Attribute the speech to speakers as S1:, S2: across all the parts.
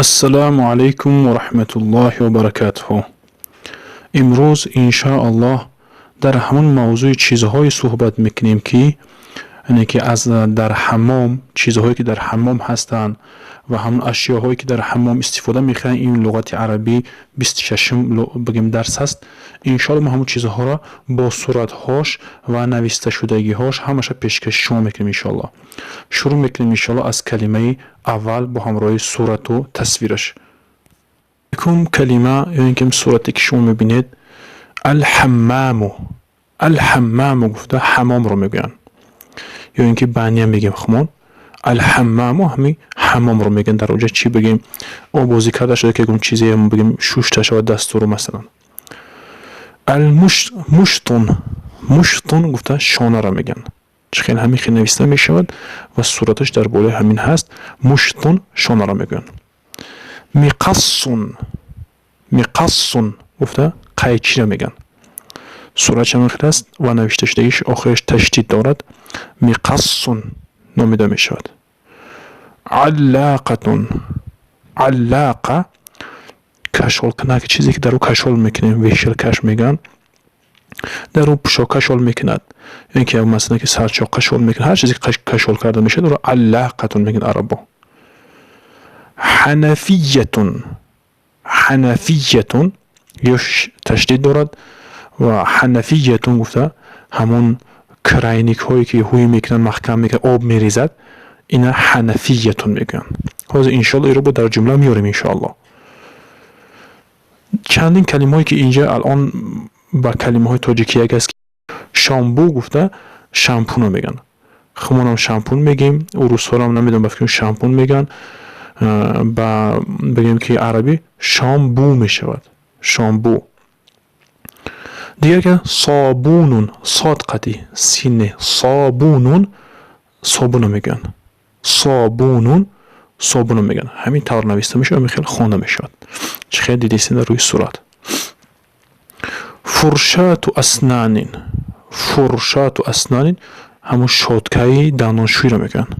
S1: Ассалому алайкум ва раҳматуллоҳи ва баракатуҳу. Имрӯз, иншоаллоҳ, дар ҳамон мавзӯи чизҳое суҳбат мекунем, ки яъне ки аз дар ҳаммом, чизҳое ки дар ҳаммом ҳастанд ва ҳамон ашёҳое ки дар ҳаммом истифода мехӯранд. Ин луғати арабӣ 26-ум, бигем, дарс аст. Иншоалло, мо ҳамон чизҳоро бо суратҳош ва нависташудагиҳош ҳамаша пешкаши шумо мекунем, иншоалло. Шурӯъ мекунем, иншоалло, аз калимаи аввал бо ҳамроҳи сурату тасвираш. Якум калима ё ин ки сурате ки шумо мебинед, алҳаммаму. Алҳаммаму гуфта ҳамомро мегӯянд ё ин ки баня мегӯем хумон. Алҳаммаму ҳамин ҳамомро мегӯянд. Дар оҷа чӣ бигем, обозӣ карда шуда, ки ягон чизе, бигем, шушта шавад дастуру, масалан. Алмуштун. Муштун гуфта шонаро мегӯянд. Чӣ хел ҳамин хел нависта мешавад ва сураташ дар болои ҳамин ҳаст. Муштун шонаро мегӯянд. Миқассун. Миқассун гуфта қайчиро мегӯянд. Суратш ҳамин хел аст ва навишташудагиш охираш ташдид дорад. Миқассун номида мешавад. Аллоқатун. Аллоқа кашолкунак, чизе ки дар ӯ кашол мекунем, вешалка ш мегӯянд. Дар ӯ пӯшок кашол мекунад ё ин ки, масалан, ки сарчоқ кашол мекунад, ҳар чизе ки кашол карда мешавад, ӯро аллоқатун мегӯянд арабо. Ҳанафиятун. Ҳанафиятун ё ташдид дорад ва ҳанафиятун гуфта ҳамон крайникҳое ки ҳуй мекунанд, маҳкам мекунад, об мерезад, ина ҳанафиятун мегӯянд. Ҳозир, иншоалло, иро бо дар ҷумла меорем, иншоалло. Чандин калимаҳое ки инҷа алон ба калимаҳои тоҷикӣ як аст. Шампу гуфта шампунро мегӯянд. Хумонам шампун мегӯем, урусҳоро намедонам, ба фикрам, шампун мегӯянд. Ба бигӯем ки арабӣ шомбу мешавад, шомбу. Дигар ки собунун, сод қатӣ сине, собунун собуна мегӯянд. Собунун собуна мегӯянд. Ҳамин тавр нависта мешавад, ҳамин хел хонда мешавад, чӣ хел дидистед дар рӯи сурат. Фуршату аснанин. Фуршату аснанин ҳамун щёткаи дандоншӯиро мегӯянд.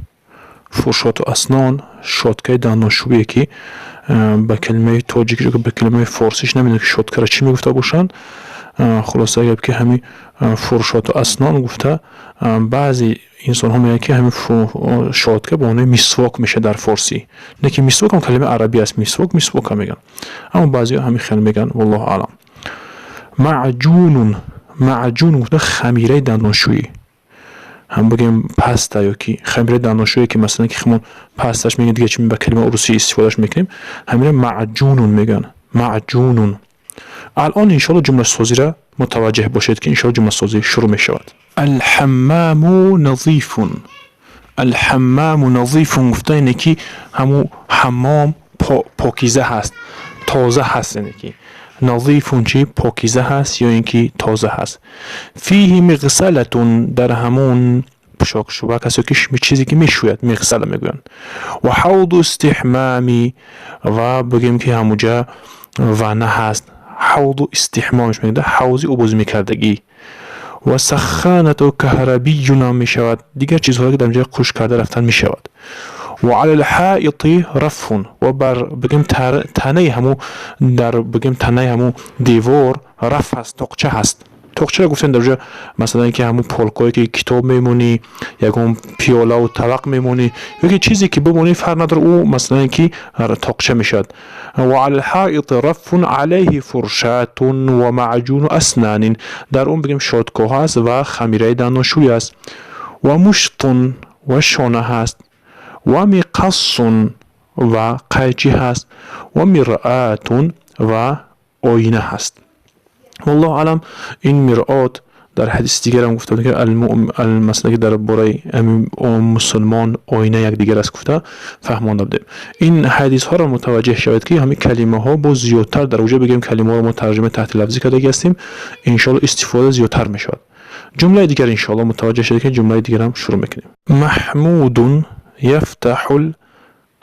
S1: Фуршоту аснон щёткаи дандоншӯие, ки ба калимаи тоҷик, ба калимаи форсиш намедонам, ки щёткаро чӣ мегуфта бошанд. Хулоса гап, ки ҳамин фуршоту аснон гуфта баъзе инсонҳо мегӯянд, ки ҳамин щётка ба маънои мисвок мешавад дар форсӣ. Не ки мисвок ҳам калимаи арабӣ аст, мисвок мисвока мегӯянд, аммо баъзеҳо ҳамин хел мегӯянд, валлоҳу аълам. Маъҷунун. Маъҷун гуфта хамираи дандоншӯӣ, ҳам бигӯем паста ё ки хамираи дандоншӯие, ки масалан ки химон пасташ мегӯем, дига чи ба калимаи урусӣ истифодааш мекунем, ҳамина маъҷунун мегӯянд, маъҷунун. Алон, иншоалло, ҷумласозиро мутаваҷҷеҳ бошед, ки иншоалло ҷумласозӣ шурӯъ мешавад. Алҳаммаму назифун. Алҳаммаму назифун гуфта ине ки ҳамун ҳаммом покиза ҳаст, тоза ҳаст. Яъне ки назифун чи покиза ҳаст ё ин ки тоза ҳаст. Фиҳи миғсалатун, дар ҳамун пӯшокшӯбак аст ё ки чизе ки мешӯяд, миғсала мегӯянд. Ва ҳавду истиҳмами, ва бигӯем ки ҳамуҷа ванна ҳаст. Ҳавду истиҳмомш мегӯяд, ҳавзи обозӣ мекардагӣ. Ва сахханату каҳрабиюнам мешавад, дигар чизҳое ки дар ҷои қуш карда рафтан мешавад. Ва ала лҳаити рафун, ва бар, бигӯем, танаи ҳамун, дар, бигӯем, танаи ҳамун девор раф ҳаст, тоқча ҳаст. Тоқчаро гуфтем, дар ҷо, масалан, ки ҳамун полкое ки китоб мемонӣ, ягон пиёлаву табақ мемонӣ ё ки чизе ки бимонӣ, фарқ надорад, ӯ, масалан, ки тоқча мешавад. Ва ала лҳаити рафун алайҳи фуршатун ва маъҷуну аснанин, дар он, бигем, щёткаҳо ҳаст ва хамираи дандоншӯй аст. Ва муштун, ва шона ҳаст. Ва миқассун, ва қайчӣ ҳаст. Ва миръатун, ва оина ҳаст. Валлоҳу аълам, ин миръот дар ҳадиси дигарам гуфта буд, ки масалан, ки дар бораи мусулмон оина якдигар аст гуфта фаҳмонда будем. Ин ҳадисҳоро мутаваҷҷеҳ шавед, ки ҳамин калимаҳо боз зиёдтар дар оҷа, бигӯем, калимаҳоро мо тарҷумаи таҳти лафзӣ кардаги ҳастем, иншоалло, истифода зиёдтар мешавад. Ҷумлаи дигар, иншоалло, мутаваҷҷеҳ шавед, ки ҷумлаи дигарам шурӯъ мекунем. Маҳмудун яфтаҳу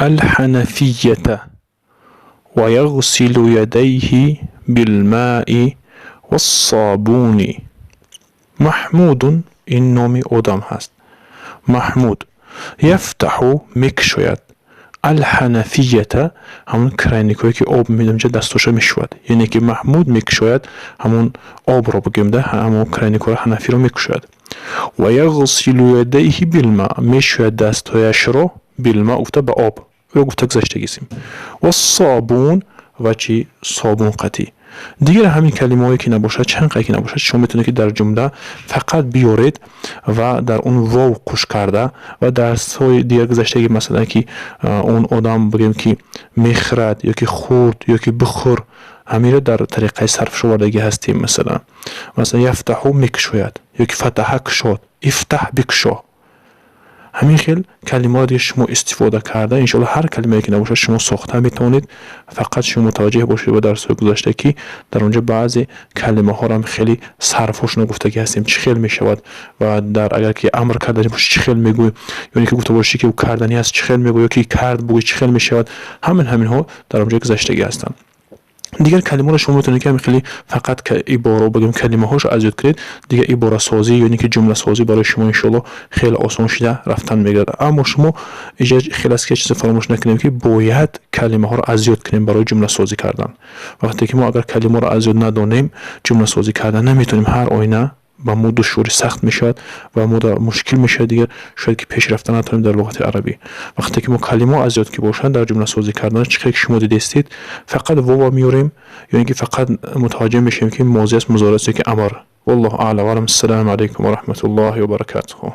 S1: алҳанафията ва яғсилу ядайҳи билмаи вассобуни. Маҳмудун ин номи одам ҳаст. Маҳмуд яфтаҳу мекушояд. Алҳанафията, ҳамон крайникҳое, ки об медамҷа, дастоша мешӯяд, яъне ки Маҳмуд мекушояд ҳамон обро, бигӯем да, ҳамон крайникҳоро, ҳанафиро мекушояд. Ва яғсилу ядайҳи билма, мешӯяд дастҳояшро, билма гуфта ба об, ё гуфта гузаштагисем, вассобун, ва чӣ? Собун қатӣ. Дигар ҳамин калимаҳое ки набошад, чанд қай ки набошад, шумо метавонед, ки дар ҷумла фақат биёред ва дар он вов қуш карда ва дарсҳои дигар гузаштаги, масалан, ки он одам, бигӯем, ки мехӯрад ё ки хӯрд ё ки бихӯр, ҳаминро дар тариқаи сарф шовардагӣ ҳастем. Масалан, яфтаҳу мекушояд ё ки фатаҳа кушод, ифтаҳ бикушо. Ҳамин хел калимаҳоро дига шумо истифода карда, иншоалло, ҳар калимае ки набошад, шумо сохта метавонед. Фақат шумо мутаваҷҷеҳ бошед ба дарсҳои гузашта, ки дар он ҷо баъзе калимаҳоро хеле сарфҳошонро гуфтагӣ ҳастем, чӣ хел мешавад ва дар агар ки амр кардани бошӣ, чӣ хел мегӯй, ё ин ки гуфта бошӣ, ки карданӣ аст, чӣ хел мегӯй, ё ки кард бугӯй, чӣ хел мешавад. Ҳамин ҳаминҳо дар он ҷо гузаштагӣ ҳастанд. Дигар калимаро шумо метавонед, ки ҳамин хеле фақат ибора, бигӯем, калимаҳошо аз ёд кунед, дигар иборасозӣ ё ин ки ҷумласозӣ барои шумо, иншоалло, хеле осон шуда рафтан мегирад. Аммо шумо иҷа хеле аст, ки чизе фаромӯш накунем, ки бояд калимаҳоро аз ёд кунем барои ҷумласозӣ кардан. Вақте ки мо агар калимаро аз ёд надонем, ҷумласозӣ кардан наметавонем. Ҳар оина ба мо душвори сахт мешавад ва мо мушкил мешавад, дигар шояд ки пеш рафта натавонем дар луғати арабӣ. Вақте ки мо калимаҳо аз ёд ки бошанд, дар ҷумласозӣ кардан, чӣ хеле ки шумо дидестед, фақат вова меёрем ё ин ки фақат мутаваҷҷеҳ мешавем, ки мозӣ аст, музоре аст ё ки амр. Валлоҳу аълам. Ассалому алайкум ва раҳматуллоҳи ва баракатуҳу.